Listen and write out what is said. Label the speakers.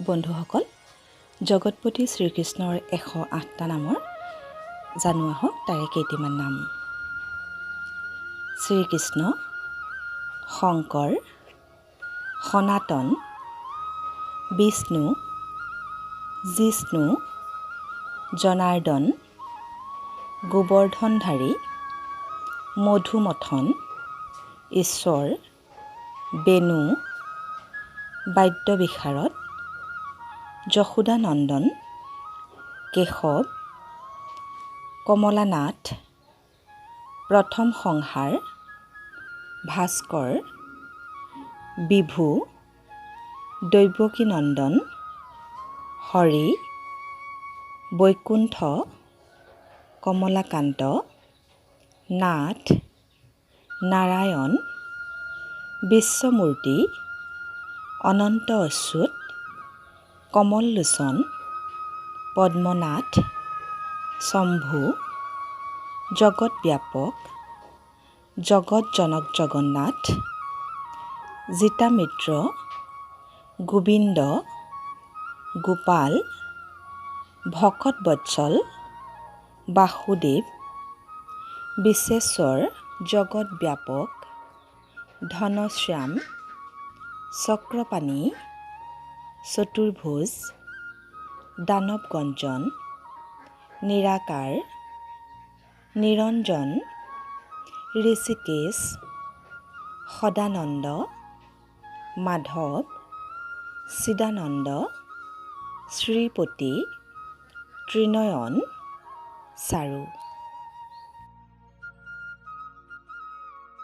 Speaker 1: বন্ধুসকল, জগতপতি শ্ৰীকৃষ্ণৰ 108টা নামৰ জানো আহক তাৰে কেইটিমান নাম। শ্ৰীকৃষ্ণ, শংকৰ, সনাতন, বিষ্ণু, জিষ্ণু, জনাৰ্দন, গোবৰ্ধনধাৰী, মধুমথন, ঈশ্বৰ, বেণু, বাদ্যবিশাৰদ, যশোদানন্দন, কেশৱ, কমলানাথ, প্ৰথম সংহাৰ, ভাস্কৰ, বিভু, দৈৱকীনন্দন, হৰি, বৈকুণ্ঠ, কমলাকান্ত, নাথ, নাৰায়ণ, বিশ্বমূৰ্তি, অনন্ত অচ্যুত, কমললোচন, পদ্মনাথ, শম্ভু, জগতব্যাপক, জগত জনক জগন্নাথ, জিতামিত্ৰ, গোবিন্দ, গোপাল, ভকতবৎসল, বাসুদেৱ, বিশ্বেশ্বৰ, জগতব্যাপক, ঘনশ্যাম, চক্ৰপাণি, চতুৰ্ভুজ, দানৱগঞ্জন, নিৰাকাৰ, নিৰঞ্জন, ঋষিকেশ, সদানন্দ, মাধৱ, চিদানন্দ, শ্ৰীপতি, ত্ৰিনয়ন, চাৰু।